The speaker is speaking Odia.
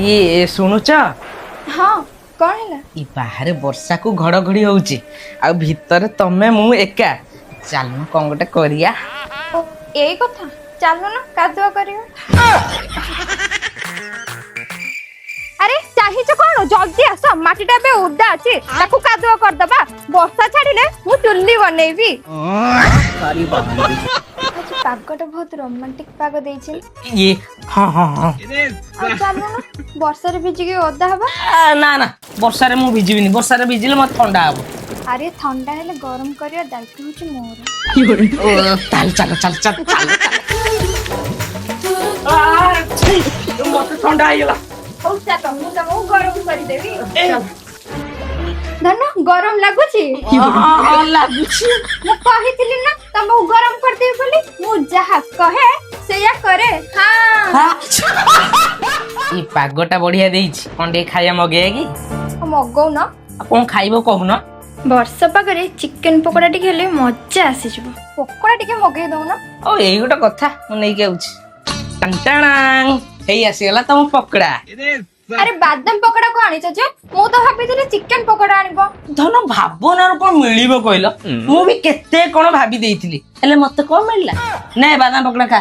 ଇଏ ଶୁଣୁଛ? ହଁ, କଣ ହେଲା? ଇ ବାହାରେ ବର୍ଷାକୁ ଘଡଘଡି ହଉଛି ଆଉ ଭିତରେ ତମେ ମୁଁ ଏକା। ଚାଲୁନ, କଣ ଗୋଟେ କରିବା। ଓ, ଏଇ କଥା। ଚାଲୁନ, କାଦୁଅ କରିବା। ଆରେ, ଚାହିଁଛ କଣ? ଜଲ୍ଦି ଆସ। ମାଟିଟା ଏବେ ଓଦା ଅଛି, ତାକୁ କାଦୁଅ କରିଦବା। ବର୍ଷା ଛାଡିଲେ ମୁଁ ଚୁଲି ବନେଇବି। ଆଜି ପାଗଟା ବହୁତ ରୋମାଣ୍ଟିକ ପାଗ ଦେଇଛି। ଇଏ ହଁ। ଆଉ ଚାଲୁନ, ବର୍ଷାରେ ଭିଜିକି ଓଦା ହବା। ନା ନା, ବର୍ଷାରେ ମୁଁ ଭିଜିବିନି। ବର୍ଷାରେ ଭିଜିଲେ ମତେ ଥଣ୍ଡା ହବ। ଆରେ, ଥଣ୍ଡା ହେଲେ ଗରମ କରିବା ଦାୟିତ୍ୱ ହଉଛି ମୋର। ଓ, ତାହେଲେ ଚାଲ ଚାଲ ଚାଲ ଚାଲ ଚାଲ। ଆ, ଛି, ମତେ ଥଣ୍ଡା ହେଇଗଲା। ହଉ ଚାଲ, ମୁଁ ତମକୁ ଗରମ କରିଦେବି। ଧନ, ଗରମ ଲାଗୁଛି? ହଁ, ଲାଗୁଛି। ମୁଁ କହିଥିଲି ନା ତମକୁ ଗରମ କରିଦେବି ବୋଲି। ମୁଁ ଯାହା କହେ ସେଇଆ କରେ, ହଁ। ଏଇ ପାଗଟା ବଢିଆ ଦେଇଛି। କଣ ଟିକେ ଖାଇବା ମଗେଇବା କି? ମଗଉନ। ଆଉ କଣ ଖାଇବ କହୁନ? ବର୍ଷା ପାଗରେ ଚିକେନ ପକୋଡା ଟିକେ ହେଲେ ମଜା ଆସିଯିବ। ପକୋଡା ଟିକେ ମଗେଇ ଦଉନ। ଓ, ଏଇ ଗୋଟେ କଥା, ମୁଁ ନେଇକି ଆଉଛି। ଟଣ୍ଟାଣାଂ, ହେଇ ଆସିଗଲା ତମ ପକୋଡା। ଆରେ, ବାଦାମ ପକୋଡା କୁ ଆଣିଛ ଯେ? ମୁଁ ତ ଭାବିଥିଲି ଚିକେନ ପକୋଡା ଆଣିବ। ଧନ, ଭାବନାରୁ କଣ ମିଳିବ କହିଲ? ମୁଁ ବି କେତେ କଣ ଭାବି ଦେଇଥିଲି, ହେଲେ ମତେ କଣ ମିଳିଲା? ନେ, ବାଦାମ ପକୋଡା ଖା।